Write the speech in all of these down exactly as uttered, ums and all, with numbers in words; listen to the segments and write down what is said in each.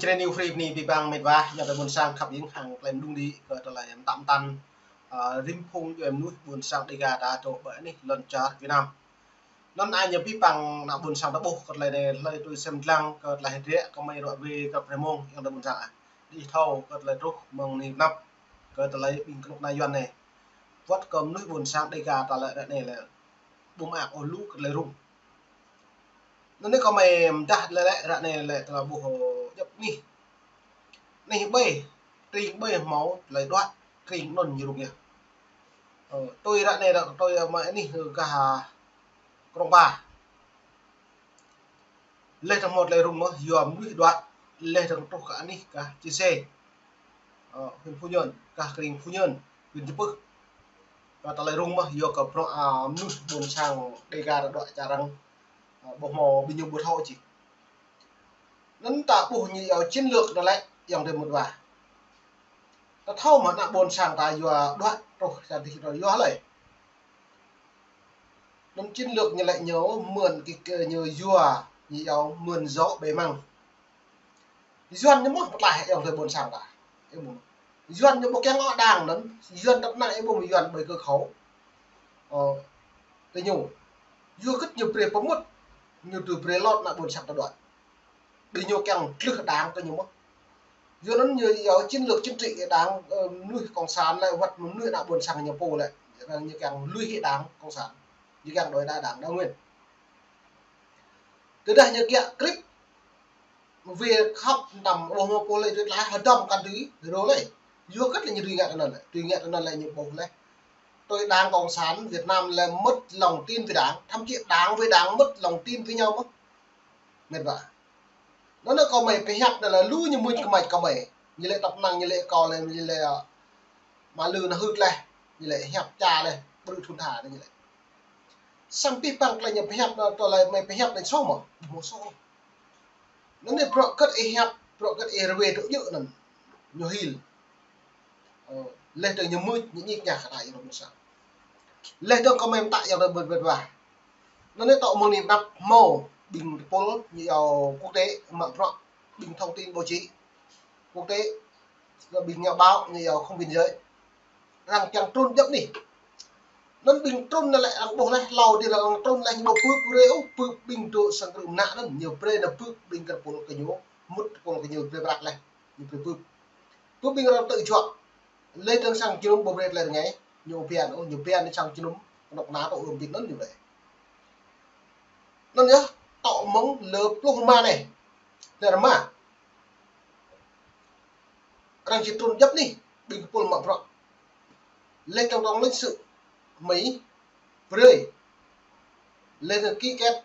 Čre New Free bơni abih bang mĕt wa, ayŏng adơi ƀuôn sang khăp ing hăng klem đung đĭ kơ tơlơi mơtam mơtam, ơ, rĭm phung djuai mơnuih ƀuôn sang Dega ta dŏ ƀơi anih lŏn čar Việt Nam. Anŭn anai abih bang ană ƀuôn sang ta ƀuh kơ tơlơi anai, tơlơi tui sem lăng kơ tơlơi hơdră kơ mơi ră ruai kơ prơmông ayŏng adơi ƀuôn sang ah. Đĭ thâo kơ tơlơi truh mơ̆ng anai pơ anăp kơ tơlơi ƀing kơnuk kơna Yuan anai. Wơ̆t kơ mơnuih ƀuôn sang Dega ta lĕ ră anai lĕ ƀu mơak ôh lu kơ tơlơi rŭng. Anŭn anai kơ mơi mơdah lĕ lĕ ră anai lĕ tơlơi ƀuh djŏp anih. Anih ƀơi, tring ƀơi hmâo tơlơi đuaĭ, tring anŭn ñu rŭng yơh. Ơ, tui ră anai ră tui mơi anih kơ ha Krông Pa. Laih dơ̆ng hmâo tơlơi rŭng mơ̆n, yua mơnuih đuaĭ, laih dơ̆ng truh kơ anih kơ Čư̆ Sê. Ơ, huyện Phú Nhơn, kơ tring Phú Nhơn, huyện Chư Pưh. Kơ tơlơi rŭng mơ̆n, yua kơ bruă, ơ, mơnuih ƀuôn sang Dega ta đuaĭ čar arăng, ơ, ƀu hmâo ƀing ñu ƀu thâo ôh čih. Anŭn ta ƀuh ñu iâu chiến lược anŭn lĕ, ayŏng adơi mĕt wa. Ta thâo mơ̆n ană ƀuôn sang ta yua đuaĭ truh čar dih ta yua hlơi. Anŭn chiến lược ñu lĕ ñu mưn kơ, kơ ñu yua, ñu iâu mưn gió bẻ măng. Yuan ñu mơ̆n pơtlaih ayŏng adơi ƀuôn sang ta. Yuan ñu ƀu kiăng ngă đảng anŭn, Yuan tơpă anai ƀu Yuan ƀơi kơ khâu. Ơ, tơ ñu. Yua kơ ñu brơi pơmŭt, ñu tŭ brơi lŏn ană ƀuôn sang ta đuaĭ. Ƀing ñu kiăng tlưh đảng kơ ñu mơ̆n. Yua anŭn ñu iâu chiến lược chính trị đảng, ơ, mơnuih cộng sản lĕ wơ̆t mơnuih ană ƀuôn sang ñu pô lĕ. Ñu kiăng lui hĭ đảng cộng sản. Ñu kiăng đổi đa đảng đa nguyên. Tơdah ñu kiăng krip, wơ̆t khăp tơm ƀu hmâo pô lĕ tui tlaih hơdôm kăn tui, rô lĕ. Yua kơ lĕ ñu tui ngă tui anŭn lĕ. Tui ngă tui anŭn lĕ ñu ƀuh lĕ. Tui đảng cộng sản Việt Nam lĕ mất lòng tin với đảng, thậm chí đảng với đảng mất lòng tin với nhau mơ̆n. Mĕt wa. Anŭn anai kơ mơi pơhiăp anŭn lĕ lu ñu mŭt kơ mơi kơ mơi. Ñu lĕ tơpă anai ñu lĕ kơ lĕ ñu lĕ, ơ, mă lư anŭn hưt lĕ. Ñu lĕ hiăp ča lĕ, ƀrư̆ thŭn tha ñu lĕ. Samơ̆ abih bang tơlơi ñu pơhiăp anŭn, tơlơi mơi pơhiăp anŭn soh mơ̆n, ƀu soh. Anŭn anai bruă kơ ih hiăp, bruă kơ ih rơwe tŭ djơ̆ anŭn. Ñu hil. Ơ, laih dơ̆ng ñu mŭt, ñu ñik ñak kơ ta ayŏng adơi ƀuôn sang. Laih dơ̆ng kơ mơi mơtă ayŏng adơi ƀuôn, ƀuôn wa. Anŭn anai tŏ mơ̆ng anai pơ anăp hmâo ƀing tơpul ñu iâu quốc tế mă bruă, ƀing thông tin báo chí quốc tế, ƀing nhà báo ñu iâu không biên giới. Arăng kiăng trŭn djŏp anih. Anŭn ƀing trŭn anŭn lĕ arăng ƀuh laih, hlâo dih lĕ arăng trŭn laih ñu ƀu pưp brơi ôh, pưp ƀing dŏ sang krư̆ mơnă anŭn, ñu brơi anŭn pưp ƀing kơ tơpul kơ ñu, mŭt tơpul kơ ñu brơi prăk laih, ñu brơi pưp. Pưp ƀing arăng tơjuă. Laih dơ̆ng sang jơnum ƀu brơi tơlơi rơngai, ñu ƀiă ôh, ñu ƀiă anŭn sang jơnum, kơnuk kơna tŏ ôm ƀing anŭn ñu brơi. Anŭn yơh, tŏ mơ̆ng lơ pluh rơma anai. Lơ rơma. Arăng či trŭn djŏp anih, ƀing kơpul mă bruă. Laih dơ̆ng tổng lãnh sự Mỹ brơi. Laih dơ̆ng ký kết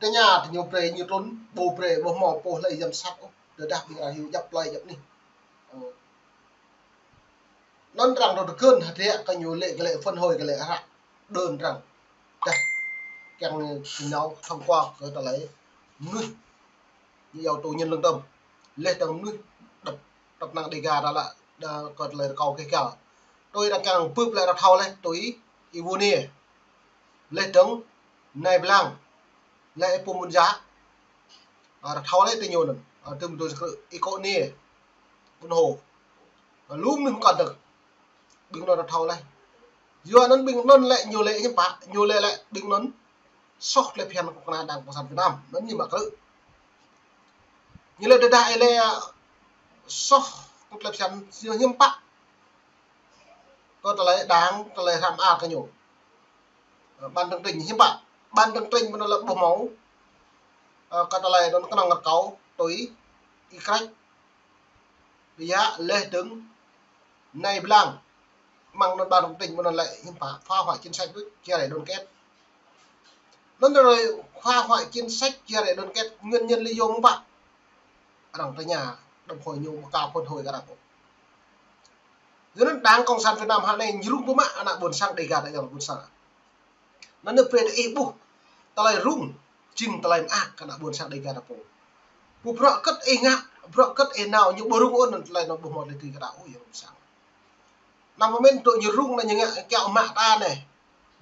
tơña tơ ñu brơi ñu trŭn, ƀu brơi, ƀu hmâo pô hlơi giám sát ôh, tơdah ƀing arăng hyu djŏp plơi djŏp anih. Ơ. Anŭn arăng dŏ tơgŭn hơdră kơ ñu lĕ, kơ lĕ phản hồi kơ lĕ hră đơn arăng. Dah kiăng ñu thông qua kơ tơlơi mơnuih ñu iâu tù nhân lương tâm. Laih dơ̆ng mơnuih đăp, đăp năng Dega ta lĕ, đa kơ tơlơi rơkâo kơ găl. Tui arăng kiăng pưp lĕ ră thâo laih, tui Y Wô Niê. Laih dơ̆ng Nay Blang. Laih Y Pum Bun Za. Ơ, ră thâo laih tơ ñu anŭn. Ơ, tơm tui sơkrư̆ Y Kô Niê. Bun Hô. Ơ, lŭm anŭn kơ dơ̆ng. Ƀing anŭn ră thâo laih. Yua anŭn ƀing anŭn lĕ ñu lĕ hiư̆m pă, ñu lĕ lĕ ƀing anŭn soh tơlơi phiăn kơ kơna đảng cộng sản Việt Nam. Anŭn ñu mă krư̆. Ñu lĕ tơdah ih lĕ soh tơlơi phiăn ñu hiư̆m pă. Kơ tơlơi đảng, tơlơi hrăm a kơ ñu. Ơ, ban tơ̆ng tring hiư̆m pă. Ban tơ̆ng tring mơ̆n lĕ ƀu hmâo. Ơ, kơ tơlơi anŭn kơnơ̆ng rơkâo tui Y Krăč. Ƀiă laih dơ̆ng Nay Blang. Mơ̆ng anŭn ban tơ̆ng tring mơ̆n lĕ hiư̆m pă phá hoại chính sách đôč, chia rẽ đoàn kết. Anŭn hrơi phá hoại chính sách chia rẽ đoàn kết nguyên nhân lý do mơ̆ng pă. Arăng tơña, đơ̆m hơi ñu ƀu ka phản hồi kơ arăng ôh. Yua anŭn đảng cộng sản Việt Nam hrơi anai ñu rŭng pơmă ană ƀuôn sang Dega ta ayŏng ƀuôn sang. Anŭn anai brơi tơ ih ƀuh tơlơi rŭng, jing tơlơi mơak kơ ană ƀuôn sang Dega ta pô. Ƀu bruă kơ ih ngă, bruă kơ ih nao, ñu ƀu rŭng ôh anŭn tơlơi anŭn ƀu hmâo tơlơi dưi kơ ta ôh ayŏng ƀuôn sang. Anăm pơmĭn tŭ ñu rŭng anŭn ñu ngă kiaŏ mă ta anai.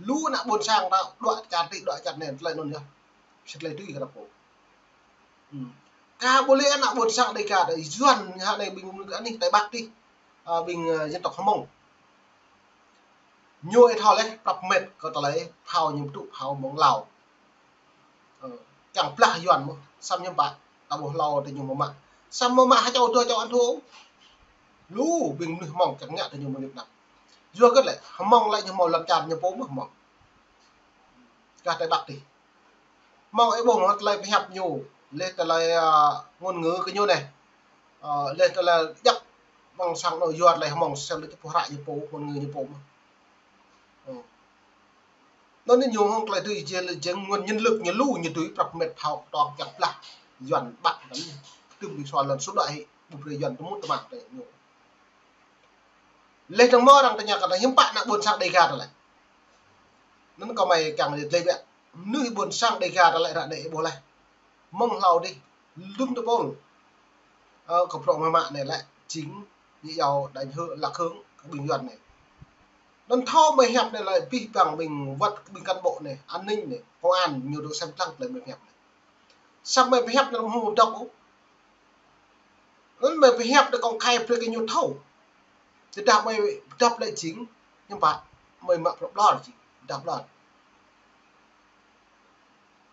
Lu ană ƀuôn sang ta đuaĭ čar tih, đuaĭ čar anai, tơlơi anŭn yơh. Sĭt tơlơi dưi kơ ta pô. Hmm. Ka ƀu lĕ ană ƀôn sang Đêga ta, Yuan hă anai ƀing anih Tây Bắc tih, ơ, ƀing, ơ, dân tộc Hmông. Ñu ih thâo leh, prăp met kơ tơlơi phao ñu tŭ phao mơ̆ng Lao. Ơ, kiăng blah Yuan mơ̆n, samơ̆ ñu ƀă, ta ƀuh Lao tơ ñu mơ̆ mă. Samơ̆ mă hă čô dua čô ăn thua. Lu ƀing mơnuih Hmông kiăng ngă tơ ñu mơnuih anăp. Yua hơget lĕ, Hmông lĕ ñu hmâo lŏn čar ñu pô mơ̆n Hmông. Gah Tây Bắc tih. Hmông ih ƀuh mơ̆ tơlơi pơhiăp ñu, leh tơlơi, ơ, ngôn ngữ kơ ñu anai. Ơ, leh tơlơi djăp ƀăng sang anŏ yua tơlơi Hmông sel leh tơpŭ hră ñu pô, ngôn ngữ ñu pô mơ̆n. Ơ. Anŭn ñu hŏng tơlơi tui jel jeng nguồn nhân lực ñu lu ñu tui prăp met phao tŏk kiăng blah Yuan ƀă anŭn. Tơm ƀing sua lŏn sut đuaĭ hĭ, ƀu brơi Yuan tơmŭt tơmă tơ ñu. Leh dơ̆ng mơ̆ arăng tơña kơ ta hiư̆m pă ană ƀôn sang Đêga ta lĕ. Anŭn kơ mơi kiăng lĕ tơlơi biă. Mơnuih ƀôn sang Đêga ta lĕ ră anai ih ƀuh leh. Mơ̆ng hlâo dih, lŭm tơpul. Ơ, kơ bruă mơ̆ mă anai lĕ, jing, ñu iâu đánh hư, lạc hướng, kơ ƀing Yuan anai. Anŭn thâo mơi hiăp anai lĕ, abih bang ƀing wơ̆t, ƀing cán bộ anai, an ninh anai, công an, ñu dŏ sem lăng tơlơi mơi pơhiăp anai. Samơ̆ mơi pơhiăp anai ƀu hmâo dŏp ôh. Anŭn mơi pơhiăp anai công khai brơi kơ ñu thâo. Tơdah mơi dŏp lĕ jing, hiư̆m pă, mơi mă bruă ƀlŏr jing, dŏp ƀlŏr.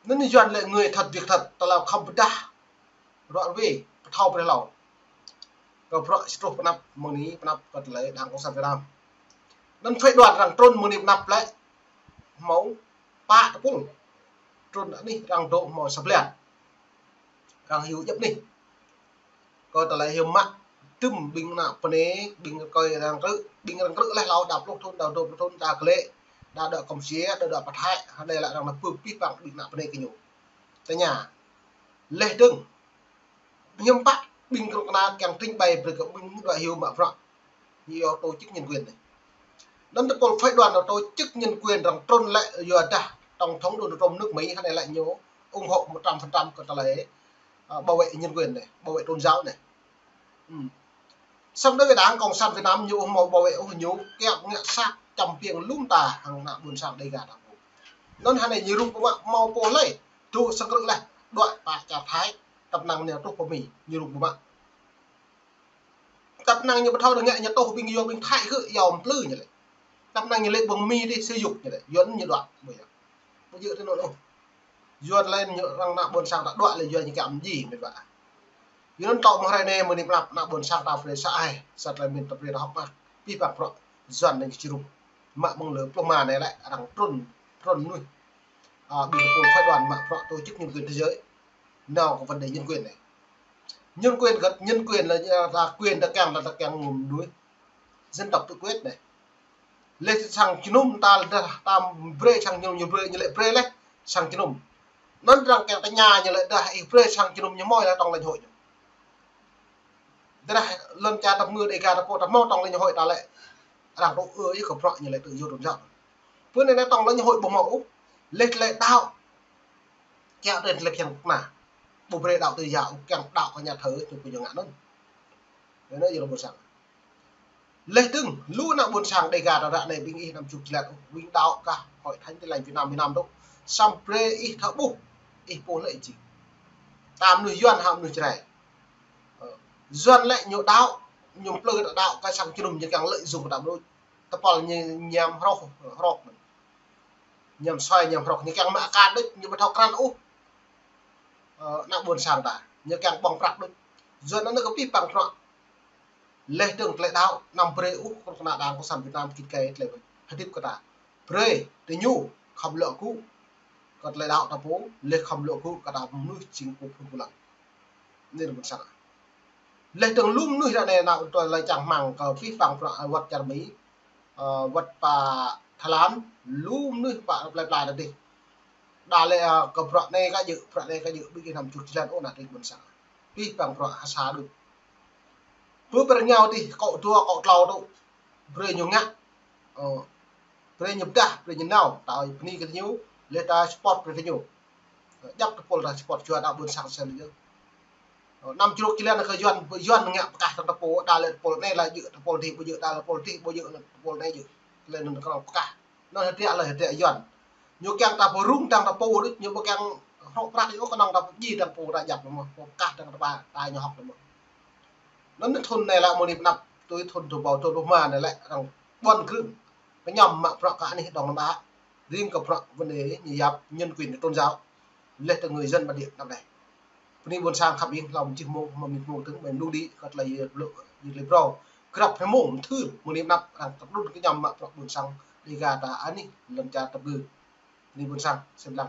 Anŭn Yuan lĕ người thật việc thật, tơlơi khŏm pơdah ruă ruê, pơthâo brơi hlâo. Kơ bruă truh pơ anăp mơ̆ng anai, pơ anăp kơ tơlơi Đảng Cộng sản Việt Nam. Anŭn phái đoàn arăng trŭn mơ̆ng anai pơ anăp lĕ, hmâo pă tơpul. Trŭn anih arăng dŏ hmâo sa blan. Arăng hyu djŏp anih. Kơ tơlơi hyu mă tơm ƀing ană bơnai, ƀing rơkơi arăng krư̆, ƀing arăng krư̆ leh hlâo đa pluh thŭn, đa dua pluh thŭn, đa glaĭ, đa dŏ Campuchia, đa dŏ pơ Thái, hơnai lĕ arăng nao pơ̆ abih bang ƀing ană bơnai kơ ñu. Tơña. Leh dơ̆ng. Hiư̆m pă ƀing kơnuk kơna kiăng trình bày brơi kơ ƀing dŏ hyu mă bruă. Ñu iâu tổ chức nhân quyền anai. Anŭn tơpul phái đoàn tổ chức nhân quyền arăng trŭn lĕ yua dah Tổng thống Donald Trump nước Mỹ hơnai lĕ ñu ủng hộ một trăm phần trăm kơ tơlơi, ơ, bảo vệ nhân quyền anai, bảo vệ tôn giáo anai. Ừm. Samơ̆ đối với Đảng Cộng sản Việt Nam ñu ƀu hmâo bảo vệ ôh, ñu kiăng ngă sat čăm piêng lŏm ta hăng ană ƀôn sang Đêga ta pô. Anŭn hơnai ñu rŭng pơmă hmâo pô lĕ, dŏ sang krư̆ leh, dŏ pơ čar Thái, tăp năng ñu truh pơ Mi, ñu rŭng pơmă. Tăp năng ñu ƀu thâo dơ̆ng ngă ñu tuh ƀing yua ƀing Thái khư iâu mplư ñu lĕ. Tăp năng ñu lĕ ƀơ̆ng Mi dih sơyuk ñu lĕ. Yuan ñu đuaĭ ƀu yua. Ƀu djơ̆ tui anŭn ôh. Yuan lĕ ñu arăng ană ƀôn sang ta đuaĭ lĕ Yuan ñu kiăng mơji mĕt wa. Yuan tŏ mơ̆ng hrơi anai mơ̆ng anai pơ anăp ană ƀôn sang ta brơi sa ai. Sa tơlơi mĭn ta brơi ta hŏk mơak. Abih bang bruă Yuan anai či rŭng. Mă mơ̆ng lơ pluh rơma anai lĕ arăng trŭn, trŭn mơnuih. Ơ, ƀing tơpul phái đoàn mă bruă tổ chức nhân quyền thế giới. Nao kơ vấn đề nhân quyền anai. Nhân quyền hơget, nhân quyền lĕ, ơ, ta quyền ta kiăng, ta, ta kiăng mơnuih. Dân tộc tự quyết anai. Leh sang jơnum ta, ta, ta brơi sang jơnum ñu brơi, ñu lĕ brơi leh sang jơnum. Anŭn arăng kiăng tơña ñu lĕ dah ih brơi sang jơnum ñu hmâo lĕ trong lãnh hội ñu. Tơdah lŏn čar ta pơngư Đêga ta pô ta hmâo trong lãnh hội ta lĕ. Arăng tŭ ư ih kơ bruă ñu lĕ tự do tôn giáo. Pơ anai anai trong lãnh hội ƀu hmâo ôh. Leh tơlơi đaŏ. Kiăng tơlơi phiăn kơna. Ƀu brơi đaŏ tự do ôh, kiăng đaŏ kơ nhà thờ ñu pô ñu ngă anŭn. Anŭn yơh lŏ ƀôn sang. Leh dơ̆ng, lu ană ƀôn sang Đêga ta ră anai ƀing ih năm chục triệu, ƀing đaŏ kơ Hội Thánh Tin Lành Việt Nam Việt Nam dŏ. Samơ̆ brơi ih thâo ƀuh, ih pô lĕ ih jing. Ta mơnuih Yuan hă mơnuih Jrai. Ơ, Yuan lĕ ñu đaŏ, ñu mplư đaŏ kơ sang jơnum ñu kiăng lợi dụng ta mơnuih. Tơpul ñu ñăm hrŏk, hrŏk. Ñăm soi, ñăm hrŏk, ñu kiăng mă kar đôč, ñu ƀu thâo krăn ôh. Ơ, ană ƀôn sang ta, ñu kiăng ƀơ̆ng prăk đôč. Yuan anŭn kơ abih bang bruă. Leh dơ̆ng tơlơi đaŏ, anăm brơi ôh, kơnuk kơna Đảng Cộng sản Việt Nam git gai tơlơi hơdip kơ ta. Brơi, tơ ñu, khŏm lŏ gŭ, kơ tơlơi đaŏ ta pô, leh khŏm lŏ gŭ, kơ ta mơnuih jing pô phun pô lăng. Anai ƀôn sang. Leh dơ̆ng lu mơnuih ră anai nao tui lĕ čang rơmang kơ abih bang bruă wơ̆t čar Mi, ơ, wơ̆t pơ Thái Lan, lu mơnuih pơ plơi pla ta dih. Đa lĕ, ơ, kơ bruă anai kơ djơ̆, bruă anai kơ djơ̆, ƀing ih năm chục triệu ôh ană tring ƀôn sang. Abih bang bruă ha sa đôč. Pơ pơrơngiao dih, kâo dua, kâo klâo tŭ. Brơi ñu ngă. Ơ, brơi ñu pơdah, brơi ñu nao, ta bơni kơ ñu, leh ta support brơi kơ ñu. Ơ, djăp tơpul ta support jua ta ƀôn sang sel yơh. Ơ, năm chục triệu anai kơ Yuan, Yuan ngă pơkah tơpul, đa lĕ tơpul anai lĕ djơ̆ tơpul dih, ƀu djơ̆ đa lĕ tơpul dih, ƀu djơ̆ tơpul anai djơ̆. Lĕ anŭn kơ arăng pơkah. Anŭn hơdră lĕ hơdră Yuan. Ñu kiăng ta pơrŭng tăng tơpul đôč, ñu ƀu kiăng Prăk yơh kơnơ̆ng ta pơjing ta pô ta djăp lĕ mơ̆n, pô kah ta ta ta ñu hŏk lĕ mơ̆n. Anŭn thŭn anai lĕ mơ̆ng anai pơ anăp, tui thŭn dua rơbâo dua pluh rơma anai lĕ arăng ƀuăn krư̆ kơñăm mă bruă kơ anih dŏng anăm ƀă. Ring kơ bruă vấn đề ñu yap nhân quyền tôn giáo. Leh tơ người dân bản địa anăp anai. Bơni ƀôn sang khăp ƀing hlâo mơ̆ng čih mông, mơ̆ng mĭt mông tơ̆ng, ƀing lu đĭ, kơt lĕ yơh blŭ, yơh lĕ brâo. Krăp hơmông, mơthưr, mơ̆ng anai pơ anăp, arăng tơpơđun kơñăm mă bruă ƀôn sang, Dega ta anih, lŏn čar tơpư. Bơni ƀôn sang, sem lăng.